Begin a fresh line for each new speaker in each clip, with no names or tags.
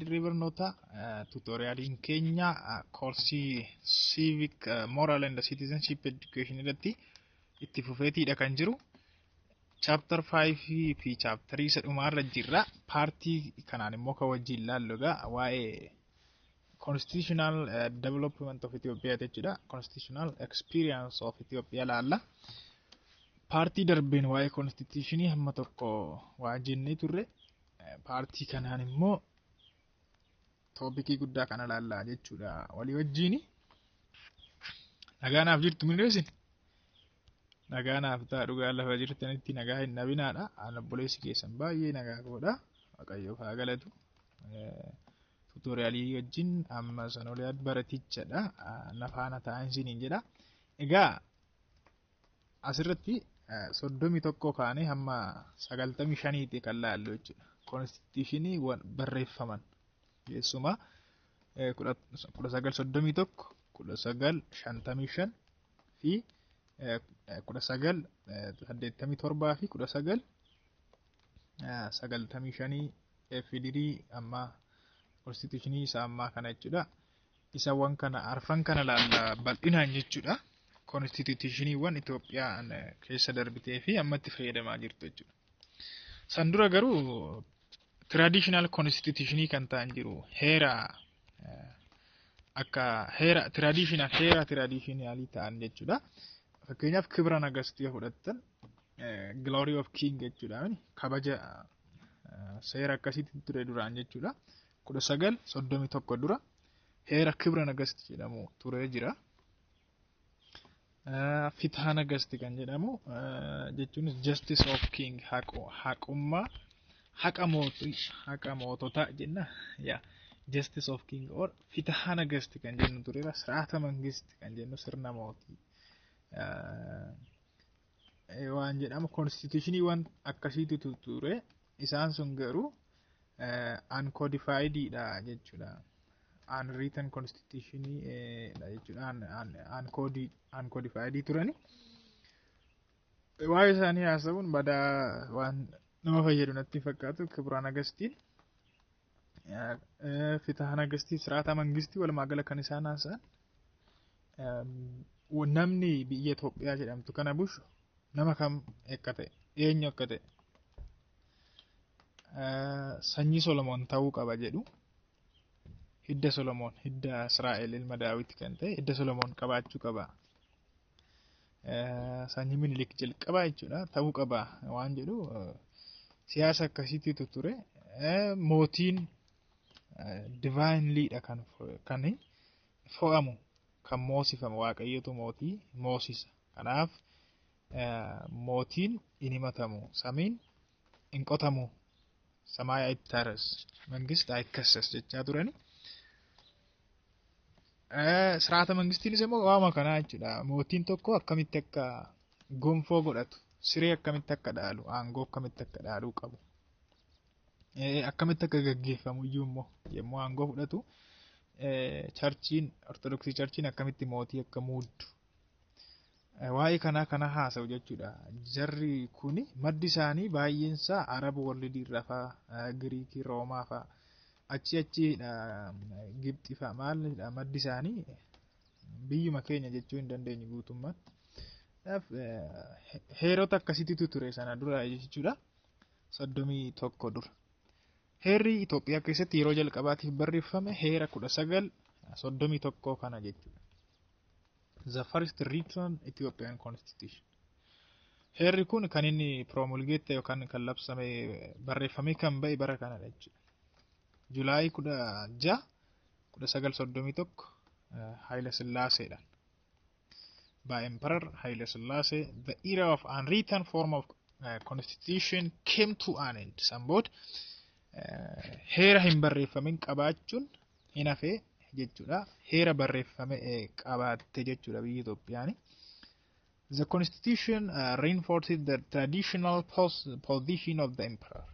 Dirree barnootaa tutorialiin keenya koorsii Civic, Moral and Citizenship Education irratti itti fufeetiidha kan jiru. Chapter 5 fi chapterii isa dhumaarra jirra. Partii kanaan immoo kan wajjin ilaallu egaa waa'ee Constitutional Development of Ethiopia jechuudha. Constitutional Experience of Ethiopia laalla. Partii darbeen waa'ee constitutionii hamma tokko waa jennee turre. Partii kanaan immoo topicii guddaa kana laallaa jechuudha walii wajjini. Nagaa naaf jirtu minreesin? Nagaa naaf ta'a, dhugaa lafa jirtanitti nagaa hin dhabinaadha. Ani obboleessi keessan baay'ee nagaa koodha. Waaqayyoof haa galatu. Tutorialii wajjin amma sanolee baratichadha. Na faana ta'an isiniin jedha. Egaa asirratti 31 kaanee hamma 95ti kan laallu jechuudha. Constitutionii barreeffaman. Keessumaa 1931, 1955 fi 1987 fi 1995 FDR ammaa, constitutionii isa ammaa kana jechuudha. Isawwan kana arfan kana laalla bal'inaan jechuudha. Constitutioniiwwan Itoophiyaan keessa darbitee fi ammatti fayyadamaa jirtu jechuudha. San dura garuu traditional constitutionii kan ta'an jiru, heera akka heera traditional, heera traditionalii ta'an jechuudha. Fakkeenyaaf Kibra Nagastii yoo fudhattan, glory of king jechuudha. Kabaja seera akkasiitti ture duraan jechuudha. 1931 dura heera Kibra Nagasti jedhamu ture jira. Fitaa Nagasti kan jedhamu jechuunis justice of king, haqummaa, haqa mootii, haqa moototaa jenna yaa, justice of king or Fitaha Nagasti kan jennu tureera. Siraata Mangisti kan jennu, sirna mootii waan jedhamu, constitutionii waan akkasiitu ture. Isaan sun garuu uncodified dha jechuudha, unwritten constitutionii dha jechuudha, uncodified turani. Waa'ee isaanii haasa'uun badaa waan nama fayyadu natti fakkaatu. Kibra Nagastiin, Fitaha Nagastii, Siraata Mangistii, walumaa gala kan isaan haasa'an namni biyya Itoophiyaa jedhamtu kana bulchu nama kam akka ta'e, eenyu akka ta'e, sanyii Solomoon ta'uu qaba jedhu. Hidda Solomoon, hidda Israa'el ilma Daawit kan ta'e, hidda Solomoon qabaachuu qaba. Sanyii Minilik jalqabaa jechuudha ta'uu qaba waan jedhu, siyaasa akkasiitu ture. Mootiin divinelyidha kan fo'amu, kan moosifamu, Waaqayyotu mootii moosisa. Kanaaf mootiin hin himatamu, samiin hin qotamu, ሰማይ አይታረስ፣ መንግስት አይከሰስ jechaa turani. Siraata mangistiinis immoo waama kanaa jechuudha. Mootiin tokko akkamitti akka gonfoo godhatu, siree akkamitti akka dhaalu, aangoo akkamitti akka dhaaluu qabu, akkamitti akka gaggeeffamu iyyuu immoo yommuu aangoo fudhatu churchiin Ortodoksii, churchiin akkamitti mootii akka muuddu, waa'ee kanaa kana haasa'u jechuudha. Jarri kuni maddi isaanii baay'eensaa Arab worldii irraa fa'aa, Giriikii, Roomaa fa'aa, achi achiidha, Gibxi fa'aa maalidha maddi isaanii, biyyuma keenya jechuu hin dandeenyu guutummaatti. Heerota akkasiitu ture sana dura jechuudha. 31 dura. Heerri Itoophiyaa keessatti yeroo jalqabaatiif barreeffame heera 1931 kana jechuudha. The first written Ethiopian constitution. Heerri kun kan inni promulgate yookaan kan labsame, barreeffamee kan ba'e bara kanadha jechuudha. July 16, 1931 Haayila Sillaaseedhaan. By Emperor Haile Selassie, the era of unwritten form of constitution came to an end. San booda heera hin barreeffamin qabaachuun hin hafee jechuudha. Heera barreeffame qabaatte jechuudha biyyi Itoophiyaan. The constitution reinforced the traditional position of the emperor.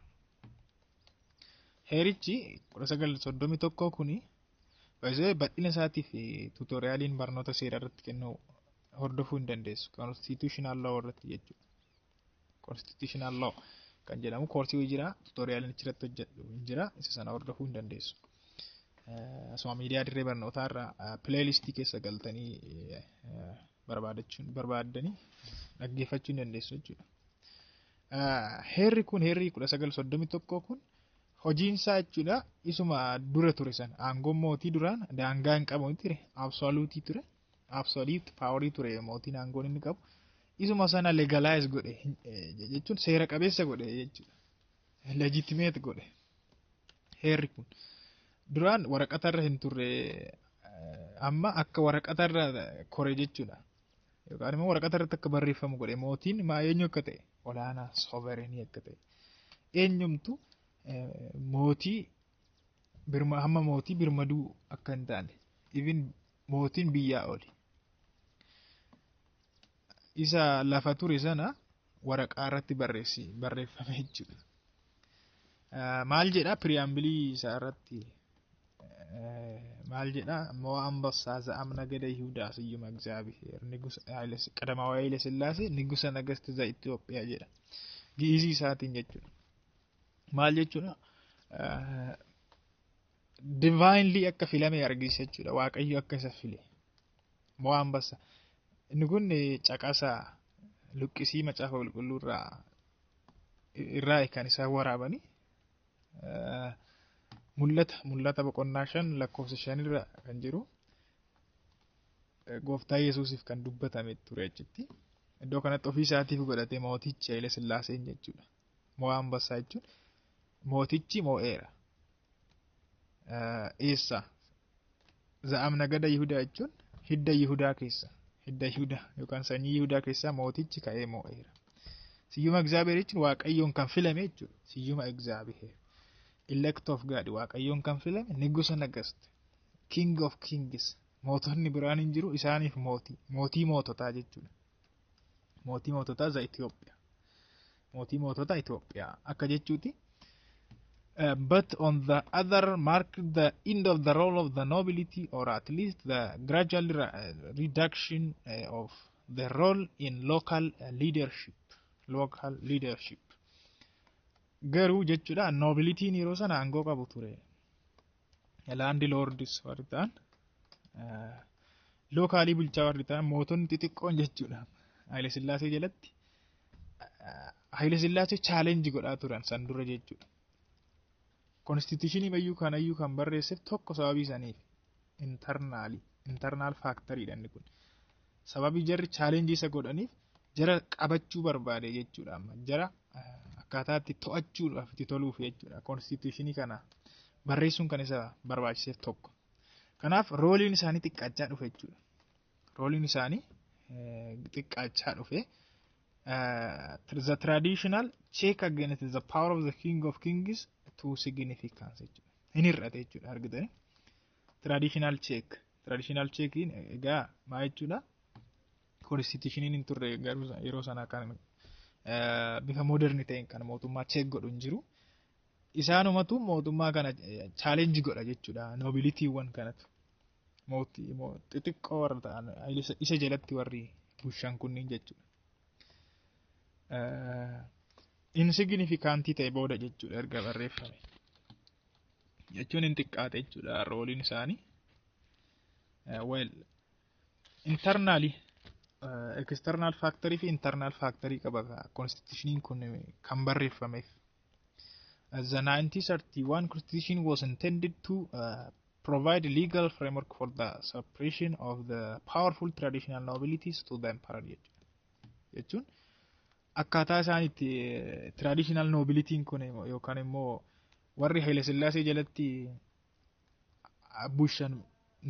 Heerichi 1931 kuni baay'ee bal'ina isaatiif tutorialiin barnoota seeraa irratti kennu hordofuu hin dandeessu. Constitutional law irratti jechuudha. Constitutional law kan jedhamu koorsii jira, tutorialiin achirratti hojjedhu hin jira, isa sana hordofuu hin dandeessu. Asuma miidiyaa dirree barnootaa irraa playlistii keessa galtanii barbaadachuun barbaaddanii dhaggeeffachuu ni dandeessu jechuudha. Heerri kun, heerri 1931 kun, hojiinsaa jechuudha isuma dura ture sana, aangoon mootii duraan daangaa hin qabu ture, absolute ture, absolute power ture mootiin aangoon inni qabu. Isuma sana legalize godhe jechuun seera qabeessa godhe jechuudha. Legitimate godhe heerri kun. Duraan waraqatarra hin turre, amma akka waraqatarra kore jechuudha. Yookaan immoo waraqata irratti akka barreeffamu godhe, mootiin maa eenyu akka ta'e, olaanaa sovereign akka ta'e. Eenyumtu mootii birma hamma mootii birmaduu akka hin taane, even mootiin biyyaa oli. Isa lafa ture sana waraqaa irratti barreeffame jechuudha. Maal jedha preamble isaa irratti? Maal jedha? Mo'a Ambassaa ዘአምነ ነገደ ይሁዳ ስዩመ እግዚአብሔር ቀዳማዊ ኃይለ ሥላሴ ንጉሠ ነገሥት ዘኢትዮጵያ jedha. Gi'izii isaatiin jechuudha. Maal jechuudha? Divinely akka filame argisiisa jechuudha. Waaqayyo akka isa file. Mo'a Ambassaa. Inni kun caqasa luqqisii macaafa qulqulluu irraa kan isaan waraabanii, Mul'ata boqonnaa 5 lakkoofsa 5irra kan jiru, gooftaa Yesuusiif kan dubbatame ture achitti. Iddoo kanatti ofii isaatiif godhate mootichi Haile Sillaaseen jechuudha. Mo'aa Ambassaa jechuun mootichi moo'eera. Eessa? Za'am nagada Yihudaa jechuun hidda Yihudaa keessa. Hidda Yihudaa yookaan sanyii Yihudaa keessaa mootichi ka'ee moo'eera. Siyyuma Egzaabeer jechuun Waaqayyoon kan filame jechuudha. Siyyuma Egzaabeer. Elect of God, Waaqayyoon kan filame, Nigusa Nagast. King of Kings. Mootonni biraan hin jiru, isaaniif mootii. Mootii moototaa jechuudha. Mootii moototaa za Itoophiyaa. Mootii mootota Itoophiyaa akka jechuuti. But on the other marked the end of the role of the nobility, or at least the gradual reduction of the role in local leadership. Local leadership. Garuu jechuudha, nobilityn yeroo sana aangoo qabu ture. Land lords warri ta'an, local bulchaa warri ta'an, mootonni xixiqqoon jechuudha. Haile Sillaasee jalatti Haile Sillaasee challenge godhaa turan san dura jechuudha. Constitution bayyuu kanayyuu kan barreesseef tokko sababii saniif, internal factoriidha inni kun. Sababii jarri challenge isa godhaniif jara qabachuu barbaade jechuudha, amma jara akkaataa itti to'achuudhaaf itti toluuf jechuudha. Constitution kana barreessuun kan isa barbaachiseef tokko. Kanaaf roleiin isaanii xiqqaachaa dhufe jechuudha. Roleiin isaanii xiqqaachaa dhufe. The traditional check against the power of the king of kings to significance jechuudha. Hin hir'ate jechuudha, argitanii. Traditional check. Traditional checkiin egaa maal jechuudha? Constitutioniin hin turre garuu yeroo sana kan bifa modern ta'een kan mootummaa check godhu hin jiru. Isaanumatu mootummaa kana challenge godha jechuudha. Nobilitywwan kanatu. Mootii xixiqqoo warra ta'an isa jalatti warri bushan kunniin jechuudha. Insignificant ta'e booda jechuudha erga barreeffame. Jechuun hin xiqqaate jechuudha roleiin isaanii. Well, internally, external factory fi internal factory qaba constitutioniin kun kan barreeffameef. The 1931 constitution was intended to provide a legal framework for the suppression of the powerful traditional nobilities to the emperor jechuudha. Jechuun akkaataa isaan itti traditional nobilityn kun yookaan immoo warri Haile Sillaasee jalatti bulchan,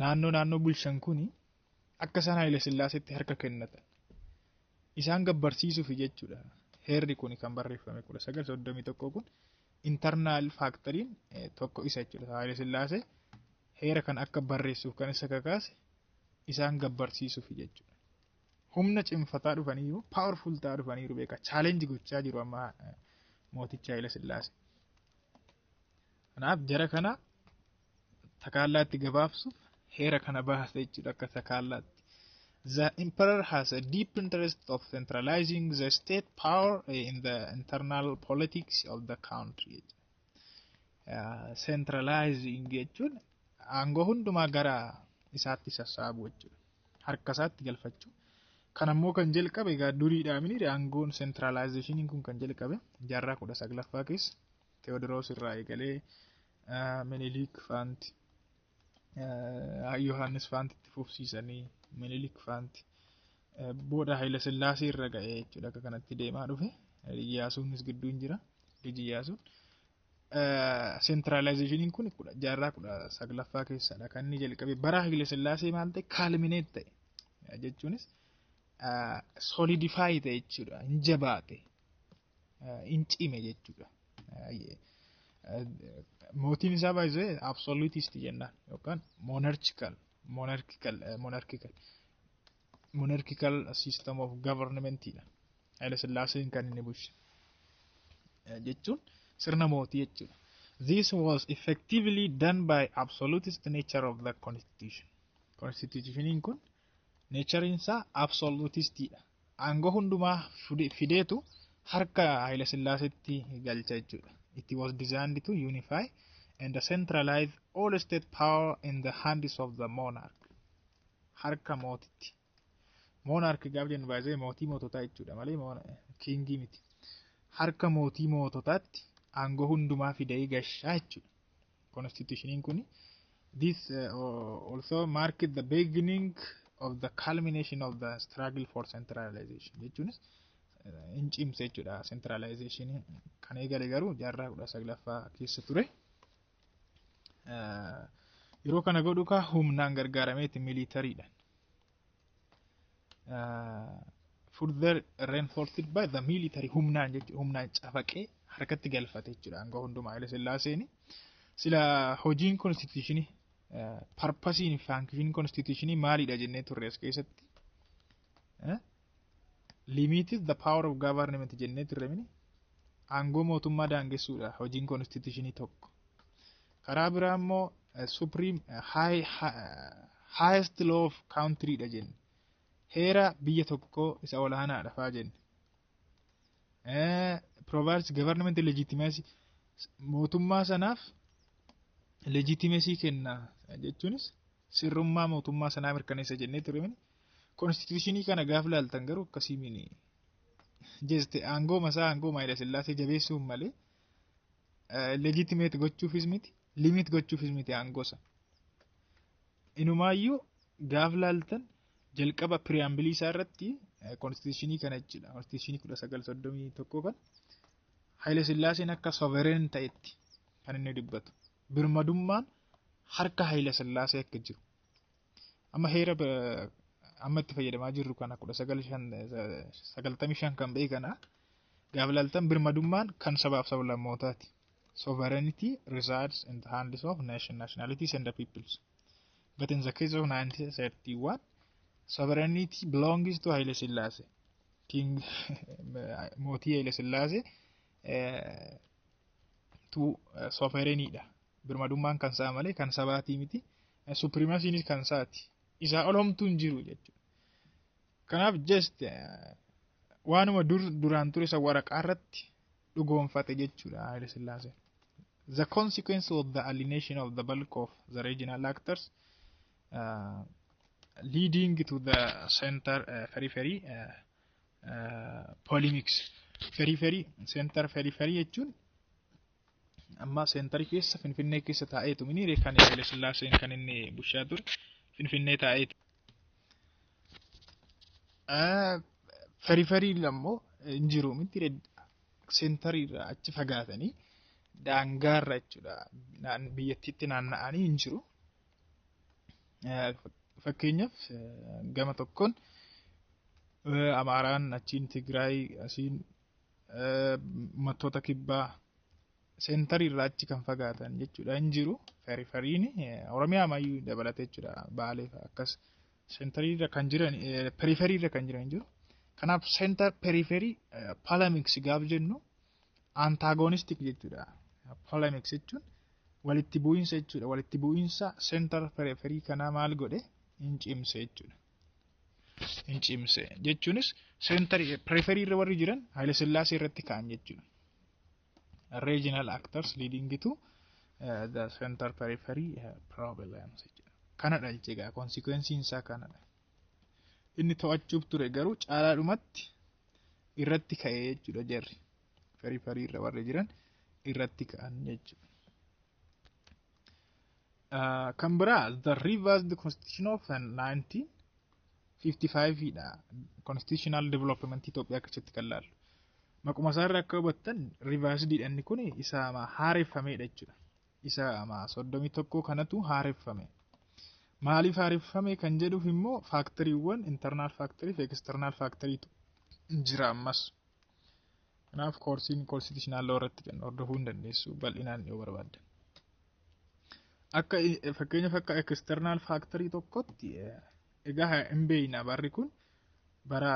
naannoo naannoo bulchan kuni, akka isaan Haile Sillaaseetti harka kennatan isaan gabbarsiisuuf jechuudha. Heerri kun kan barreeffame 1931 kun internal factoriin tokko isa jechuudha. Haile Sillaasee heera kan akka barreessuuf kan isa kakaase isaan gabbarsiisuuf jechuudha. Humna cimfataa dhufaniiru, powerful ta'aa dhufaniiru beeka. Challenge gochaa jiru amma mooticha Haile Sillaasee. Kanaaf jara kana takaallaatti gabaabsuuf heera kana baase jechuudha akka takaallaatti. The emperor has a deep interest of centralizing the state power in the internal politics of the country. Centralizing jechuun Aangoo hundumaa gara isaatti sassaabu jechuudha. Harka isaatti galfachuu. Kan ammoo kan jalqabe egaa duriidhaa mini, aangoon centralizationiin kun kan jalqabe jaarraa 19ffaa keessa Teewodiroos irraa eegalee Minilik faanti, Yohaannis faanti itti fufsiisanii, Minilik faanti booda Haayila Sillaasee irra ga'ee jechuudha, akka kanatti deemaa dhufe. Iyyaasuunis gidduu hin jira, Liji Iyyaasuun. Centralizationiin kun jaarraa 19ffaa keessadha kan inni jalqabe. Bara Haayila Sillaasee maal ta'e? Culminate ta'e jechuunis solidify ta'e jechuudha, hin jabaate, hin cime jechuudha. Mootiin isaa baay'ee absolutist jennaan yookaan monarchical system of governmentidha. Haayila Sillaaseen kan inni bulche jechuun sirna mootii jechuudha. This was effectively done by absolutist nature of the constitution. Constitutioniin kun naturein isaa absolutistiidha. Aangoo hundumaa fideetu harka Haayila Sillaaseetti galcha jechuudha. It was designed to unify and centralize all state power in the hands of the monarch. Harka mootitti. Monarch gaaf jennu baay'ee mootii moototaa jechuudha malee kingii miti. Harka mootii moototaatti aangoo hundumaa fidee gashaa jechuudha. Constitutioniin kun this also marked the beginning of the culmination of the struggle for centralization jechuunis hin cimse jechuudha. Centralization kan eegale garuu jaarraa 19ffaa keessa ture. Yeroo kana godhu kaa humnaan gargaarameeti, militarydhaan. Further reinforced by the military, humnaan jechuudha, humnaan cafaqee harkatti galfate jechuudha aangoo hundumaa Haile Sillaaseeni. Sila hojiin constitutionii, purposeiin, functionii constitutionii maalidha jennee turre as keessatti? Limited the power of government jennee turre mini? Aangoo mootummaa daangessuudha hojiin constitutionii tokko. Karaa biraa immoo supreme highest law of country dha jenne. Heera biyya tokkoo isa olaanaadha faa jenne. Provides government legitimacy, mootummaa sanaaf legitimacy kenna jechuunis sirrummaa mootummaa sanaa mirkaneessa jennee ture mini? Constitutionii kana gaaf laaltan garuu akkasii mini. Jeste aangoo masaa, aangoo Haayila Sillaasee jabeessuun malee legitimate gochuufis miti, limit gochuufis miti aangoosa. Inumaayyuu gaaf laaltan jalqaba preambleii isaa irratti constitutionii kana jechuudha. Constitutionii 1931 kan Haayila Sillaaseen akka sovereign ta'etti kan inni dubbatu. Birmadummaan harka Haayila Sillaasee akka jiru. Amma heera amma itti fayyadamaa jirru kana 1995 kan ba'e kana gaaf laaltan birmadummaan kan sabaaf sablammootaati. Sovereignty resides in the hands of nation, nationalities and the peoples. But in the case of 1931, sovereignty belongs to Haile Selassie. King, mootii Haile Selassie tu sovereignidha. Birmadummaan kan isaa malee kan sabaatii miti. Supremacynis kan isaati. Isaa ol homtuu hin jiru jechuudha. Kanaaf just waanuma dur duraan ture isa waraqaa irratti dhugoonfate jechuudha Haile Sillaaseen. The consequence of the alienation of the bulk of the regional actors leading to the center periphery polemics. Periphery, center periphery jechuun amma centerii keessa, Finfinnee keessa taa'eetu mini kan Haile Sillaaseen kan inni bulchaa ture Finfinnee taa'eetu. Periphery immoo hin jiru miti, centerii irraa achi fagaatanii daangaarra jechuudha, biyyattiitti naanna'anii hin jiru. Fakkeenyaaf gama tokkoon Amaaraan, achiin Tigraay, asiin uummattoota kibbaa centerii irraa achi kan fagaatan jechuudha hin jiru. Peripheryn Oromiyaa ammayyuu dabalatee jechuudha, Baalee akkas centerii irra kan jiran, periphery irra kan jiran hin jiru. Kanaaf center periphery polemics gaaf jennu antagonistic jechuudha. Polemics jechuun walitti bu'iinsa jechuudha. Walitti bu'iinsa center periphery kanaa maal godhe? Hin cimse jechuudha. Hin cimse jechuunis center periphery irra warri jiran Haile Sillaasee irratti ka'an jechuudha. Regional actors leading to the center periphery problems jechuudha. Kanadha jechuudha, consequenceiin isaa kanadha. Inni to'achuuf ture garuu caalaadhumatti irratti ka'ee jechuudha, jarri. Periphery irra warri jiran irratti ka'an jechuudha. Kan biraa, the Revised Constitution of 1955 dha. Constitutional development Itoophiyaa keessatti kan laallu. Maquma isaarraa akka hubattan, revised inni kun isa haareffamedha jechuudha. Isa 31 kanatu haareffame. Maaliif haareffame kan jedhuuf immoo factoriiwwan internal factorii fi external factoriitu jira ammas. Kanaaf courseiin constitutional law irratti kan hordofuu hin dandeessu bal'inaan yoo barbaadde. Akka fakkeenyaaf, akka external factorii tokkotti, egaa hin beekna, barri kun bara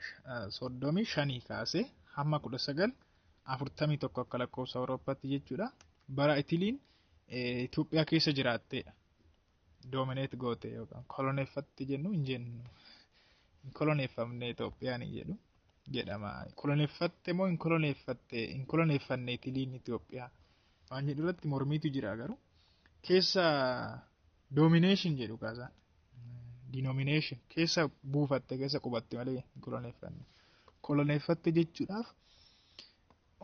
1935 kaasee hamma 1941 akka lakkoofsa Awurooppaatti jechuudha. Bara Itiliin Itoophiyaa keessa jiraatteedha. Dominate goote yookaan koloneeffatti jennu hin jennu. Hin koloneeffamne Itoophiyaan jedhu jedhama. Koloneeffatte moo hin koloneeffatte, hin koloneeffanne Itiliin Itoophiyaa waan jedhu irratti mormiitu jira, garuu keessa domination jedhu kaasaan. Denomination keessa buufatte, keessa qubatte malee hin koloneeffanne. Koloneeffatte jechuudhaaf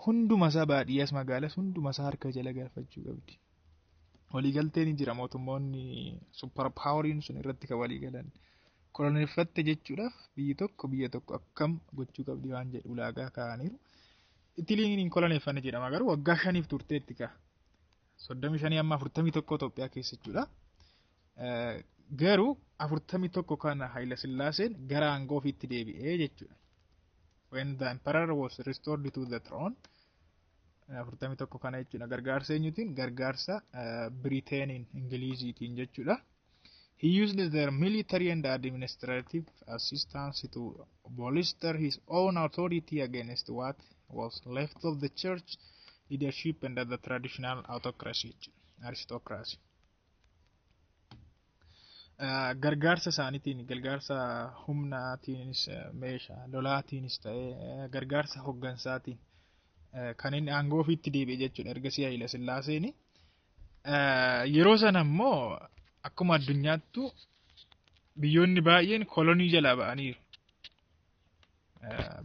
hunduma isaa, baadiyyaas magaalaas hunduma isaa harka jala galfachuu qabdi. Waliigalteen ni jira, mootummoonni super poweriin sun irratti kan waliigalan. Koloneeffatte jechuudhaaf biyyi tokko biyya tokko akkam gochuu qabdi waan jedhu ulaagaa kaa'aniiru. Itiliin hin koloneeffanne jedhama, garuu waggaa 5f turteetti ka'a. 35 amma 41 Itoophiyaa keessa jechuudha. Garuu 41 kana Haayila Sillaaseen gara aangoo ofiitti deebi'ee jechuudha. When the emperor was restored to the throne, 41 kana jechuudha. Gargaarsa eenyutiin? Gargaarsa Biriiteeniin, Ingiliziitiin jechuudha. He used their military and administrative assistance to bolster his own authority against what was left of the church leadership and the traditional autocracy, aristocracy. Gargaarsa isaaniitiin, gargaarsa humnaatiinis, meeshaa lolaatiinis ta'ee gargaarsa hoggansaatiin kan inni aangoo ofiitti deebi'e jechuudha ergasii Haayila Sillaaseeni. Yeroo sana immoo akkuma addunyaattu biyyoonni baay'een kolonii jalaa ba'aniiru.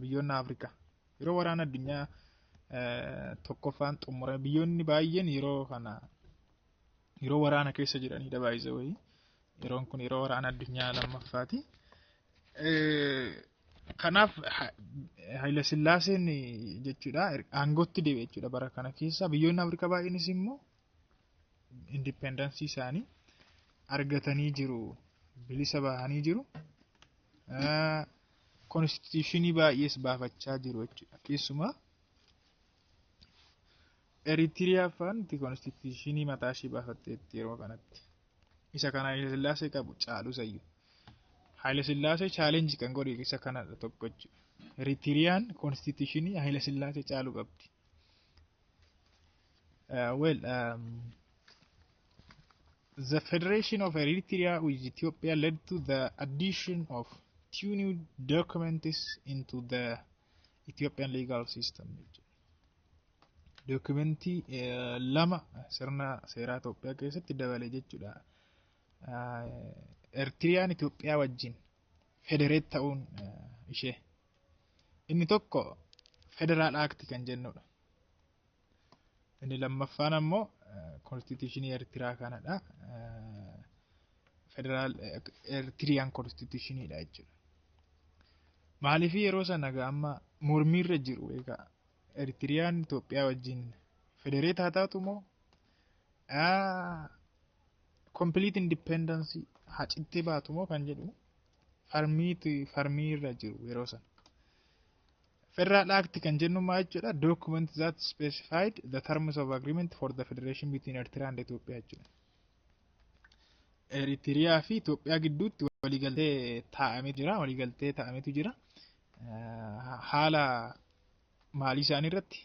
Biyyoonni Afrikaa yeroo waraana addunyaa tokkoffaan xumurame, biyyoonni baay'een yeroo kana yeroo waraana keessa jiranidha baay'isee wayii. Yeroon kun yeroo waraana addunyaa lammaffaati. Kanaaf Haayila Sillaaseen jechuudha aangootti deebi'e jechuudha bara kana keessa. Biyyoonni Afrikaa baay'eenis immoo independenceii isaanii argatanii jiru. Bilisa bahanii jiru. Constitutionii baay'ees baafachaa jiru jechuudha. Keessumaa Eritiriyaa faanti constitutionii mataa ishee baafatteetti yeroo kanatti. Isa kana Haayila Sillaasee qabu caalu sayyuu. Haayila Sillaasee challenge kan godhe isa kanadha tokko jechuudha. Eritiriyaan constitutionii Haayila Sillaasee caalu qabdi. Well, the Federation of Eritrea with Ethiopia led to the addition of two new documents into the Ethiopian legal system. Documentii lama sirna seeraa Itoophiyaa keessatti dabale jechuudha. Eritiriyaan Itoophiyaa wajjin federate ta'uun ishee. Inni tokko Federal Act kan jennudha. Inni lammaffaan ammoo constitutionii Eertiraa kanadha. Federal Eritrean constitutioniidha jechuudha. Maaliif yeroo sana egaa amma mormiirra jiru egaa Eritiriyaan Itoophiyaa wajjin federate haa taatu moo complete independence haa cittee baatu moo kan jedhu farmiirra jiru yeroo sana. Federal Act kan jennu maal jechuudha? Document that specified the terms of agreement for the federation between Eritrea and Ethiopia jechuudha. Eritiriyaa fi Itoophiyaa gidduutti waliigaltee taa'amee jira. Waliigaltee taa'ametu jira. Haala maalii isaanii irratti,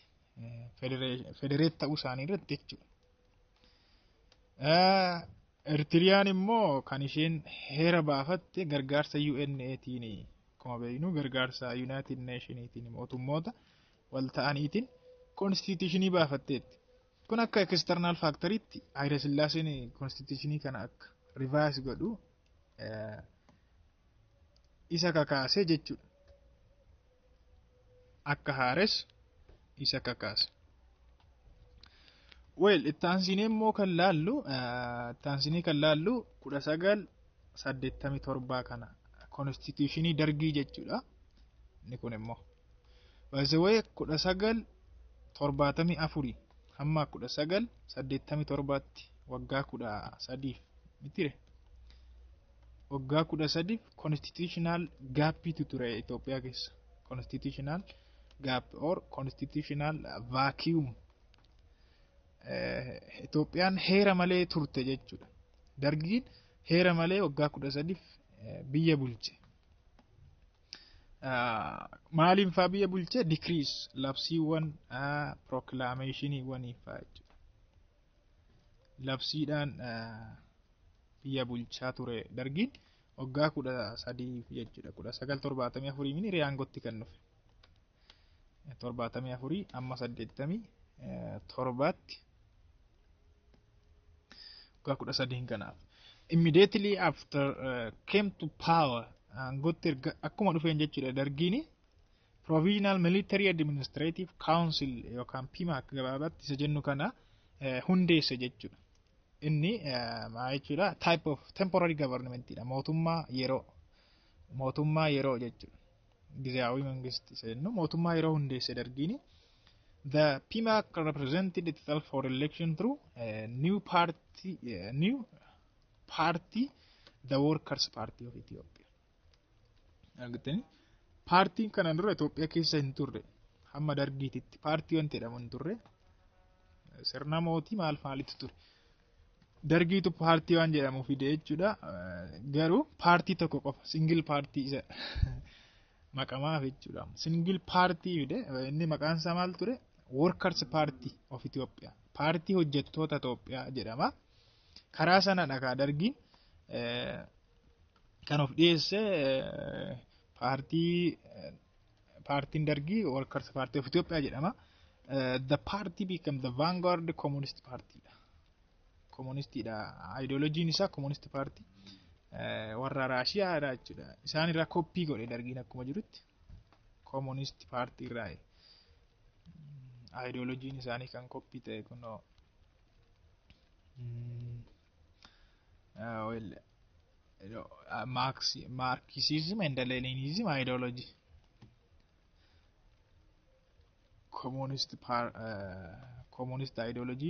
federate ta'uu isaanii irratti jechuudha. Eritiriyaan immoo kan isheen heera baafatte gargaarsa UNAtiin, akkuma beeknu gargaarsa United Nationiitiin, mootummoota wal ta'aniitiin. Constitutionii baafatteetti. Kun akka external factoriitti Haayila Sillaaseen constitutionii kana akka revise godhu isa kakaase jechuudha. Akka haares isa kakaase. Well, itti immoo kan laallu, itti kan laallu 1987 kana, constitutionii Dargii jechuudha. Inni kun immoo, by the way, 1974 hamma 1987tti waggaa 13f mitire, waggaa 13f constitutional gapiitu ture Itoophiyaa keessa. Constitutional gap or constitutional vacuum. Itoophiyaan heera malee turte jechuudha. Dargiin heera malee waggaa 13f biyya bulche. Maaliin faa biyya bulche? Decrees, labsiiwwan, proclamationiiwwan faa jechuudha. Labsiidhaan biyya bulchaa ture Dargiin waggaa 13 jechuudha. 1974 mini aangootti kan dhufe. 74 amma 87tti waggaa 13 kanaaf. Immediately after came to power, aangootti erga akkuma dhufeen jechuudha, Dargiin Provisional Military Administrative Council yookaan PMAC gabaabaatti isa jennu kana hundeesse jechuudha. Inni maal jechuudha? Type of temporary governmentidha. Mootummaa yeroo, mootummaa yeroo jechuudha. ጊዜያዊ መንግስት isa jennu, mootummaa yeroo hundeesse Dargiin. The PMAC represented itself for election through a new party, the Workers' Party of Ethiopia. Argitanii, paartiin kanaan dura Itoophiyaa keessa hin turre. Hamma Dargiititti paartii wanti jedhamu hin turre. Sirna mootii maal maalitu ture. Dargiitu paartii waan jedhamu fide jechuudha. Garuu paartii tokko qofa, single party isa maqamaaf jechuudha. Single party fide. Inni maqaan isaa maal ture? Workers Party of Ethiopia. Paartii hojjettoota Itoophiyaa jedhama. Karaa sanadha kaa Dargiin kan of dhiyeesse. Paartiin Dargii Workers Party of Ethiopia jedhama. The party became the vanguard communist party dha. Communistiidha. Ideologiin isaa communist party warra Raashiyaadha jechuudha. Isaan irraa koppii godhe Dargiin akkuma jirutti. Communist party irraa ideologiin isaanii kan koppii ta'e kunoo. Well, Marxism and Leninism ideology. Communist ideology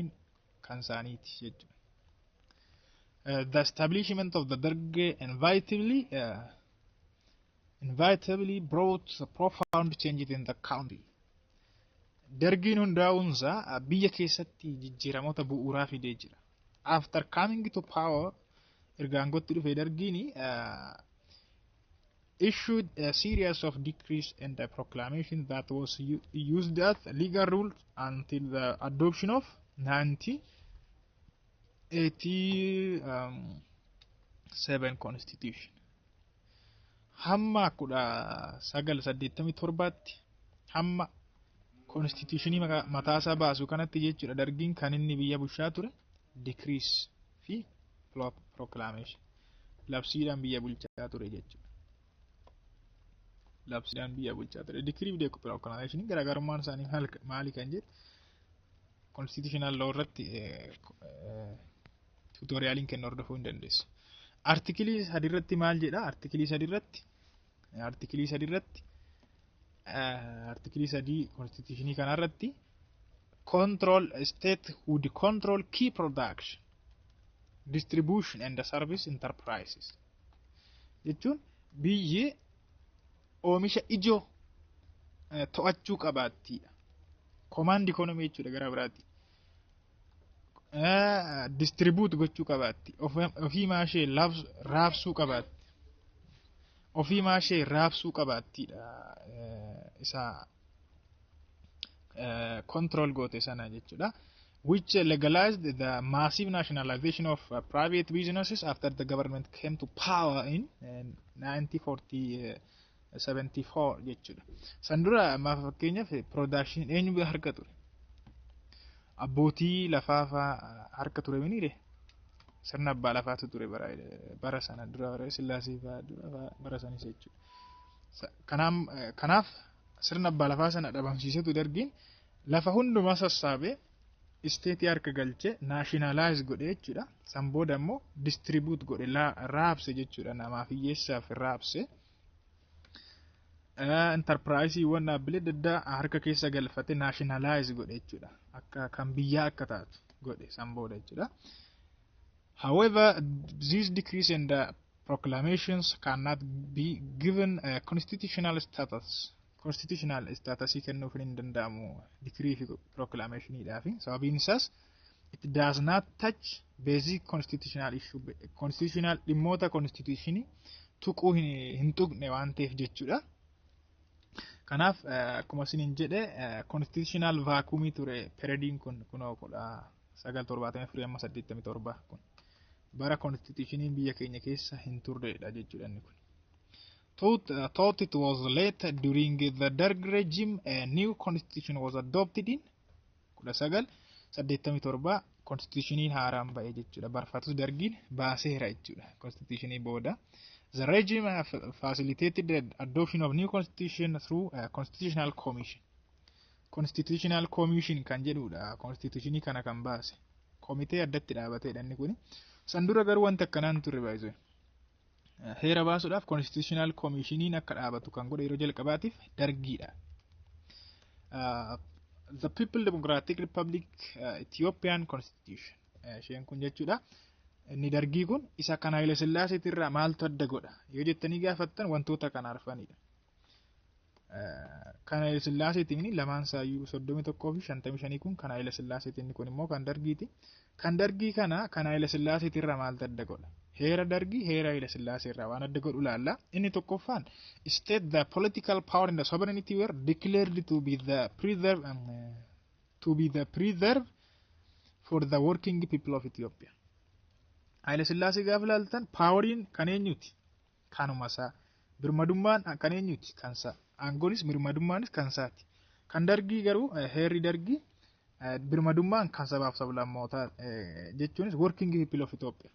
kan isaaniiti jechuudha. The establishment of the Derg inevitably brought profound changes in the country. Dargiin hundaa'uunsaa biyya keessatti jijjiiramoota bu'uuraa fidee jira. After coming to power, erga aangootti dhufe Dargiin, issued a series of decrees and a proclamation that was used as legal rule until the adoption of 1987 constitution. Hamma 1987tti, hamma constitutionii mataasaa baasu kanatti jechuudha, Dargiin kan inni biyya bulchaa ture decrees fi proclamation, labsiidhaan biyya bulchaa ture jechuudha. Labsiidhaan biyya bulchaa ture. Decree fi proclamation garaagarummaan isaanii maali kan jedhu constitutional law irratti tutorialiin kennu hordofuu hin dandeessu. Artikilii 3 irratti maal jedha? Artikilii 3 irratti, artikilii 3 constitutionii kanarratti, control state would control key production, distribution and service enterprises jechuun biyyi oomisha ijoo to'achuu qabaattiidha. Command economy jechuudha gara biraatti. Distribute gochuu qabaatti. Ofii maashee raabsuu qabaatti. Ofii maashee raabsuu qabaattiidha. Isa control goote sana jechuudha. Which legalized the massive nationalization of private businesses after the government came to power in 1974 jechuudha. San dura ammaa fakkeenyaaf production eenyu harka ture? Abbootii lafaa fa'aa harka ture miniire, sirna abbaa lafaatu ture bara sana dura, bara Sillaasee fa'aa dura, bara sanis jechuudha. Kanaaf sirna abbaa lafaa sana dhabamsiisetu Dargiin lafa hundumaa sassaabee state harka galchee nationalize godhe jechuudha. San booda immoo distribute godhe, raabse jechuudha, namaaf hiyyeessaaf raabse. Enterpriseiiwwan dhaabbilee adda addaa harka keessa galfate nationalize godhe jechuudha. Akka kan biyyaa akka taatu godhe san booda jechuudha. However, these decrees and proclamations cannot be given a constitutional status. Constitutional status kennuuf hin danda'amu decree fi proclamationiidhaaf. Sababiin isaas it does not touch basic constitutional issue. Constitutional dhimmoota constitutionii tuquu hin tuqne waan ta'eef jechuudha. Kanaaf akkuma isiniin jedhe constitutional vacuumii ture periodiin kun, kunoo 1974 amma 87 kun bara constitutioniin biyya keenya keessa hin turredha jechuudha inni kun. Thought it was late during the Derg regime, a new constitution was adopted in 1987. Constitutioniin haaraan ba'e jechuudha. Barfatus Dargiin baaseera jechuudha constitutionii booda. The regime facilitated the adoption of new constitution through a constitutional commission. Constitutional commission kan jedhudha constitutionii kana kan baase. Komitee addatti dhaabateedha inni kuni. San dura garuu wanti akkanaan turre baay'isee. Heera baasuudhaaf constitutional commissioniin akka dhaabatu kan godhe yeroo jalqabaatiif Dargiidha. The People Democratic Republic Ethiopian Constitution isheen kun jechuudha. Inni Dargii kun isa kan Haile Sillaaseetirraa irraa maaltu adda godha yoo jettanii gaafattan, wantoota kana arfanidha. Kan Haile Sillaaseetiin lamaan saayyuu 31 fi 55 kun kan Haile Sillaaseetiin, kun immoo kan Dargiiti. Kan Dargii kana kan Haile Sillaaseetirraa maaltu adda godha? Heera Dargii heera Haile Sillaasee irraa waan adda godhu laalla. Inni tokkoffaan state the political power and the sovereignty were declared to be the preserve for the working people of Ethiopia. Haile Sillaasee gaafa ilaaltan poweriin kan eenyuti? Kanuma isaa. Birmadummaan kan eenyuti? Kan isaa. Aangoonis birmadummaanis kan isaati. Kan Dargii garuu, heerri Dargii, birmadummaan kan sabaaf sablammootaa, jechuunis working people of Ethiopia.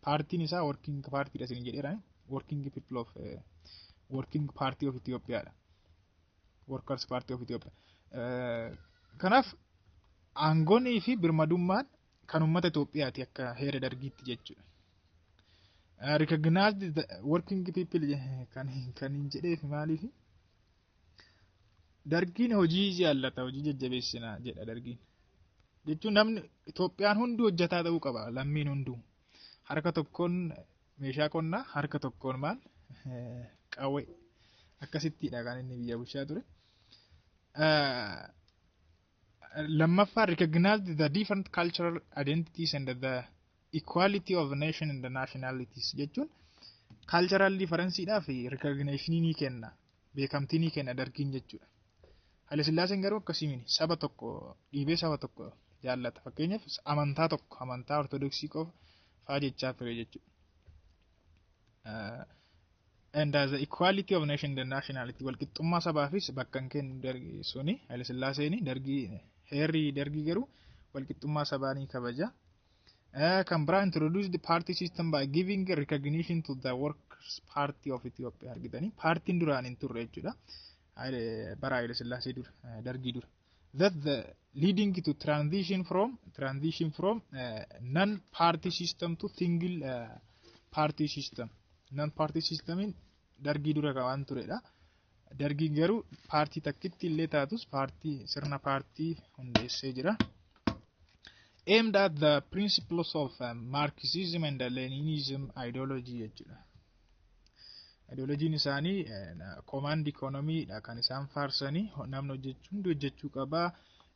Paartiin isaa working partyidha isin jedheera. Working people of Working Party of Ethiopiaadha. Workers Party of Ethiopia. Kanaaf aangoonii fi birmadummaan kan uummata Itoophiyaati akka heera Dargiitti jechuudha. Recognized the working people kan hin jedheef maaliif? Dargiin hojii jaallata, hojii jajjabeessina jedha Dargiin. Jechuun namni Itoophiyaan hunduu hojjetaa ta'uu qaba, lammiin hunduu. Harka tokkoon meeshaa qonnaa, harka tokkoon maal, qawwee, akkasittidha kan inni biyya bulchaa ture. Lammaffaa, recognize the different cultural identities and the equality of nation and the nationalities, jechuun cultural differenceedhaa fi recognition ni kenna, beekamtii ni kenna Dargiin jechuudha. Haile Sillaaseen garuu akkasii miti, saba tokko dhiibee saba tokko jaallata. Fakkeenyaaf amantaa tokko, amantaa Ortodoksii qofa faa jechaa ture jechuudha. And as the equality of nation and the nationality, walqixxummaa sabaafis bakka hin kennu suni Haile Sillaaseen. Dargii, heerri Dargii garuu walqixxummaa sabaa ni kabaja. Kan biraa, introduce the party system by giving recognition to the Workers Party of Ethiopia. Argitanii, paartiin duraan hin turre jechuudha. Bara Haile Sillaasee dura, Dargii dura. That the leading to transition from non-party system to single party system. Non-party systemiin Dargii dura waan turedha. Dargiin garuu paartii takkitti illee taatus paartii, sirna paartii hundeessee jira. Aimed at the principles of Marxism and Leninism ideology jechuudha. Ideologiin isaanii command economy dha kan isaan faarsanii, namni hojjechuu hundi hojjechuu qabaa.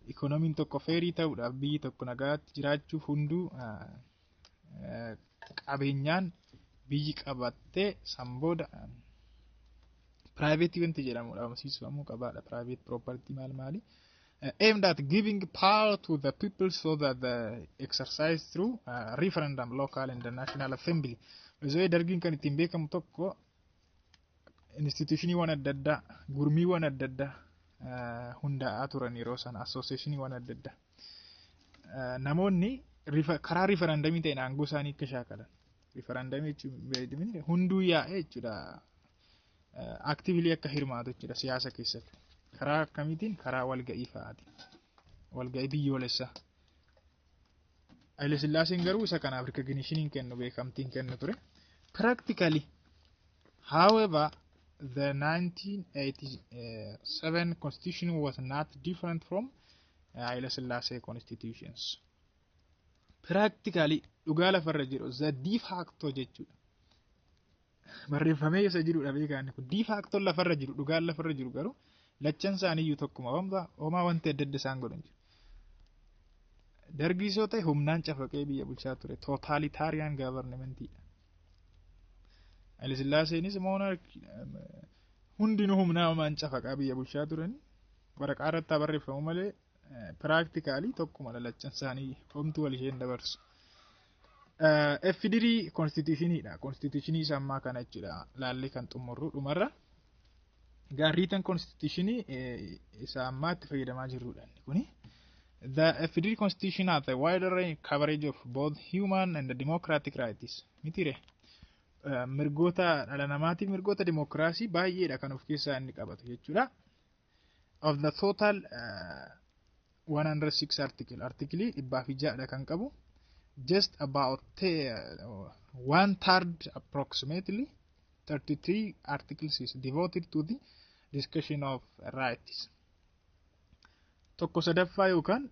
Economyn tokko fairii ta'uudhaaf, biyyi tokko nagaatti jiraachuuf hunduu qabeenyaan biyyi qabattee san booda private wanti jedhamu dhabamsiifamuu qabaadha. Private property maal maali. Aimed at giving power to the people so that the exercise through referendum, local and the national assembly. Osoo Dargiin kan ittiin beekamu tokko institutioniiwwan adda addaa, gurmiiwwan adda addaa hundaa'aa turan yeroo sana, associationiiwwan adda addaa. Namoonni karaa referendumii ta'een aangoo isaanii akka shaakalan. Referendumii jechuun hunduu yaa'ee jechuudha. Actively akka hirmaatu jechuudha siyaasa keessatti. Karaa akkamiitiin? Karaa walga'ii fa'aati. Walga'ii biyyoolessaa. Haile Sillaaseen garuu isa kanaaf recognition kennu, beekamtiin kennu ture. Practically, however, the 1987 constitution was not different from Haile Sillaasee constitutions. Practically, dhugaa lafarra jiru, the de facto jechuudha. Barreeffamee isa jirudha beekaan kun de facto lafarra jiru, dhugaan lafarra jiru garuu lachan isaaniiyyuu tokkuma, homaa wanti adda adda isaan godhan jiru. Dargiis yoo ta'e humnaan cafaqee biyya bulchaa ture, totalitarian governmentiidha. Haile Sillaaseenis monarchy, hundinuu humnaa homaan cafaqaa biyya bulchaa turani, waraqaa irratti barreeffamu malee practically tokkuma lachan isaanii, homtuu wal isheen dabarsu. FDRE constitutioniidha. Constitutionii isa ammaa kana jechuudha. Laallee kan xumurru dhumarra. Gaarriitan constitutionii isa ammaa itti fayyadamaa jirrudha inni kuni. The FDRE constitution has a wider coverage of both human and democratic rights. Mitire. Mirgoota dhala namaatiif mirgoota dimokiraasii baay'eedha kan of keessaa inni qabatu jechuudha. Of the total 106 article, article 106dha kan qabu. Just about one third, approximately 33 articles, is devoted to the discussion of rights. Tokko sadaffaa yookaan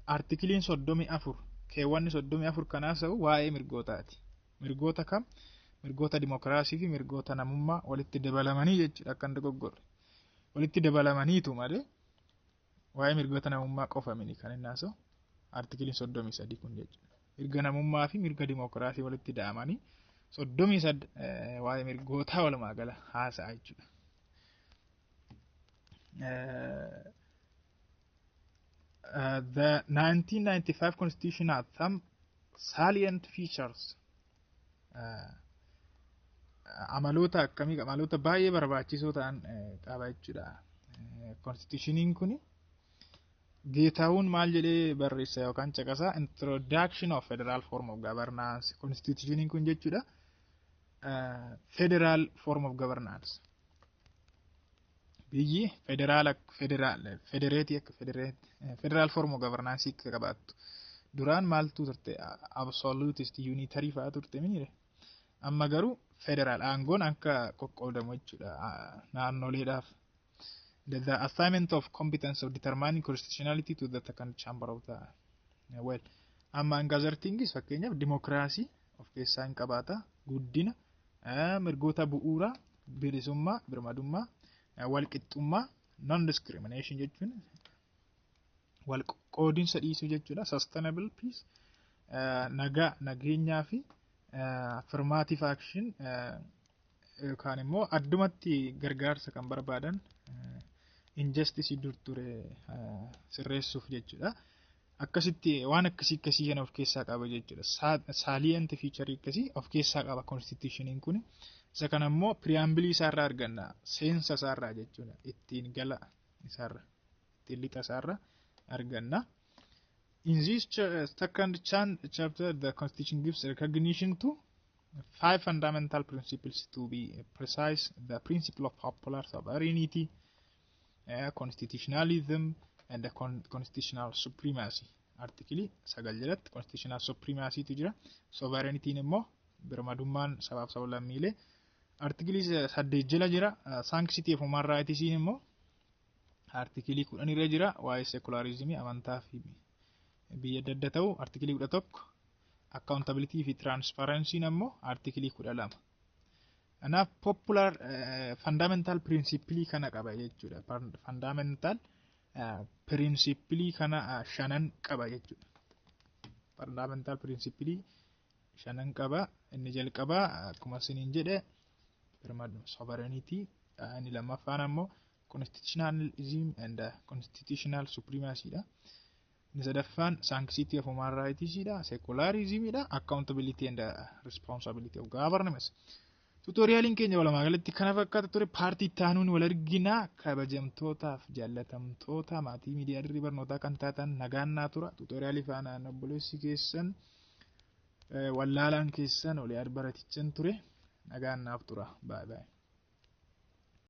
artikiliin 34, keewwanni 34 kan haasa'u waa'ee mirgootaati. Mirgoota kam? Mirgoota dimokiraasii fi mirgoota namummaa walitti dabalamanii jechuudha, akka hin dogoggorre. Walitti dabalamaniitu malee waa'ee mirgoota namummaa qofa mini kan inni haasa'u artikiliin 33 kun jechuudha. Mirga namummaa fi mirga dimokiraasii walitti da'amanii 33 waa'ee mirgootaa walumaa gala haasa'a jechuudha. The 1995 Constitution had some salient features. Amaloota akkamii qaba? Amaloota baay'ee barbaachisoo ta'an qaba jechuudha. Constitutioniin kuni Geetahuun maal jedhee barreessa yookaan caqasa? Introduction of federal form of governance. Constitutioniin kun jechuudha. Federal form of governance. Biyyi federaala, federaal federate akka federal form of governance akka qabaattu. Duraan maaltu turte? Absolutist, unitary fa'aa turte miniire. Amma garuu federaal aangoon akka qoqqoodamu jechuudha naannoleedhaaf. The assignment of competence of determining constitutionality to the second chamber of the, well, among other things, fakkeenyaaf dimokiraasii of keessaa hin qabaata, guddina mirgoota bu'uuraa, bilisummaa, birmadummaa, walqixxummaa, non discrimination jechuun wal qoodinsa dhiisuu jechuudha, sustainable peace, nagaa, nageenyaa fi affirmative action yookaan immoo addumatti gargaarsa kan barbaadan, injustice dur ture sirreessuuf jechuudha. Akkasitti waan akkasii akkasii kana of keessaa qaba jechuudha. Salient feature akkasii of keessaa qaba constitutioniin kun. Isa kana immoo preamble isaarraa arganna. Seensa isaarraa jechuudha. Ittiin gala isaarra, ittiin lixa isaarra arganna. In this second chapter, the Constitution gives recognition to five fundamental principles, to be precise, the principle of popular sovereignty, constitutionalism, and the constitutional supremacy. Artikilii 9 jalatti constitutional supremacytu jira. Sovereignty'n immoo birmadummaan sabaaf sablammiilee artikilii 8 jala jira. Sanctity of human rights immoo artikilii 10 irra jira. Waa'ee secularismii, amantaa fi biyya adda adda ta'u artikilii 11, accountability fi transparency ammoo artikilii 12. Kanaaf popular fundamental principle kana qaba jechuudha. Fundamental principle kana shanan qaba jechuudha. Fundamental principle shanan qaba. Inni jalqabaa akkuma isiniin jedhe sovereignty, inni lammaffaan ammoo constitutionalism and constitutional supremacy dha. Inni sadaffaan sanctity of human rights dha, secularism dha, accountability and responsibility of government. Tutorialiin keenya walumaa galatti kana fakkaata ture. Partii itti aanuun wal argina. Kabajamtootaaf jaallatamtoota maatii miidiyaa Dirree Barnootaa kan taatan, nagaan naa tura. Tutorialii faanaan obboleessi keessan, wallaalaan keessan, olii baratichan ture. Nagaan naaf tura. Baay'ee baay'ee.